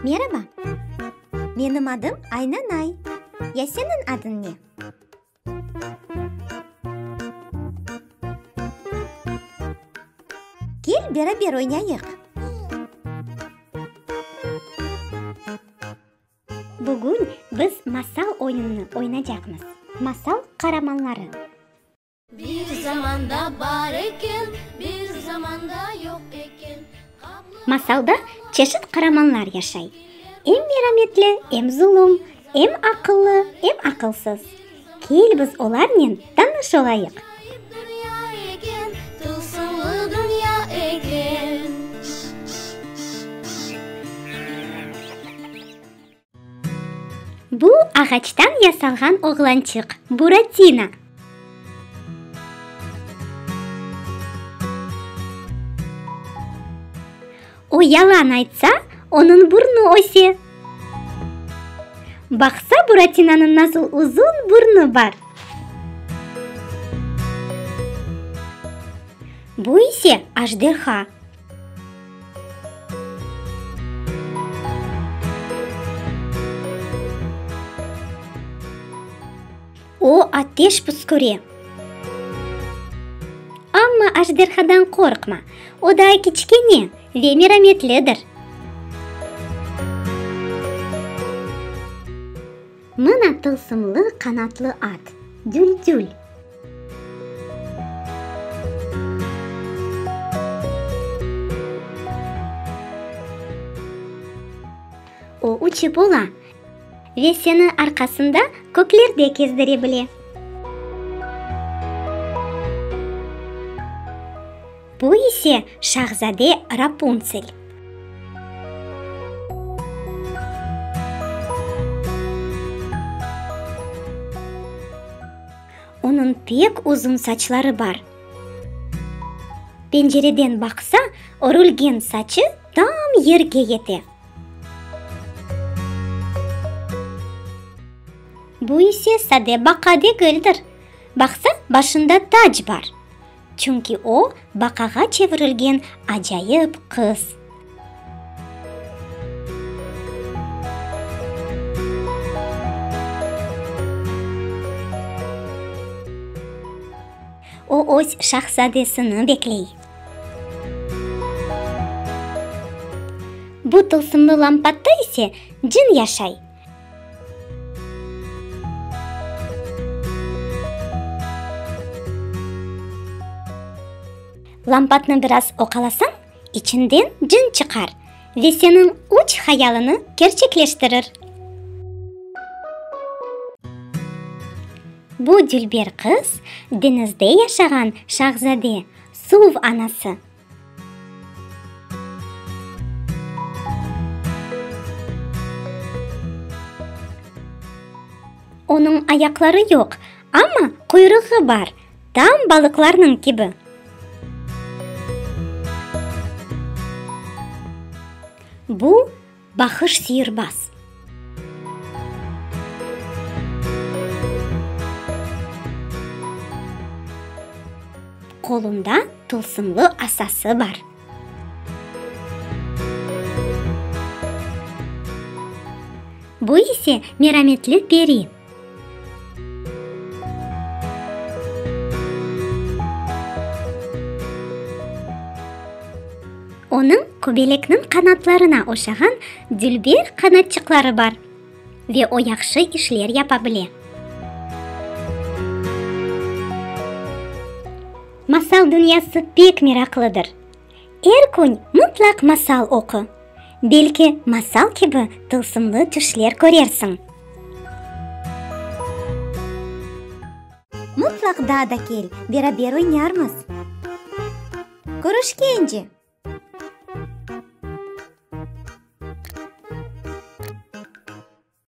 Meraba! Menim adım Aynanay. Ya seniñ adıñ ne? Kel, beraber oynayıq! Bugün biz masal oyunını oynacaqmız. Masal qaramanları. Bir zamanda bar eken, bir zamanda yoq eken, Masalda çeşit qaramanlar yaşay, em merametli, em zulum, em aqıllı, em aqılsız. Kel biz olarnen tanış olayıq. Dünya eken, tılsımlı dünya eken. Bu ağaçtan yasalğan oğlançıq, Buratino. O yalan aytsa, onıñ burnu öse. Baqsa, Buratinonıñ nasıl uzun burnu bar! Bu ise ajderha. O ateş püsküre. Amma ajderhadan qorqma, o daa kiçkene ve merametlidir. Mına tılsımlı qanatlı at, Düldül. O uçıp ola ve seni arqasında köklerde kezdire bile. Bu ise şahzade Rapuntsel. Onıñ pek uzun saçları bar. Pencereden baqsa, örülgen saçı tam yerge yete. Bu ise sade baqa degildir. Baqsa, başında tac bar. Çünki o, baqağa çevirilgen acayip qız. O, öz şahzadesini bekley. Bu tılsımlı lampatta ise cin yaşay. Lampatnı biraz oqalasañ, içinden cin çıqar ve seniñ üç hayalını kerçekleştirir. Bu dülber qız, deñizde yaşağan şahzade, suv anası. Onıñ ayaqları yoq, amma quyruğı bar, tam balıqlarnıñ kibi. Bu, bahış siyirbaz. Qolunda tılsımlı asası bar. Bu ise merametli peri. Onıñ köbelekniñ qanatlarına oşağan dülber qanatçıqları bar ve o yahşı işler yapa bile. Masal dünyası pek meraqlıdır. Er kün mıtlaq masal oqu. Belki masal kibi tılsımlı tüşler körersiñ. Mıtlaq daa da kel, beraber oynarmız. Körüşkence!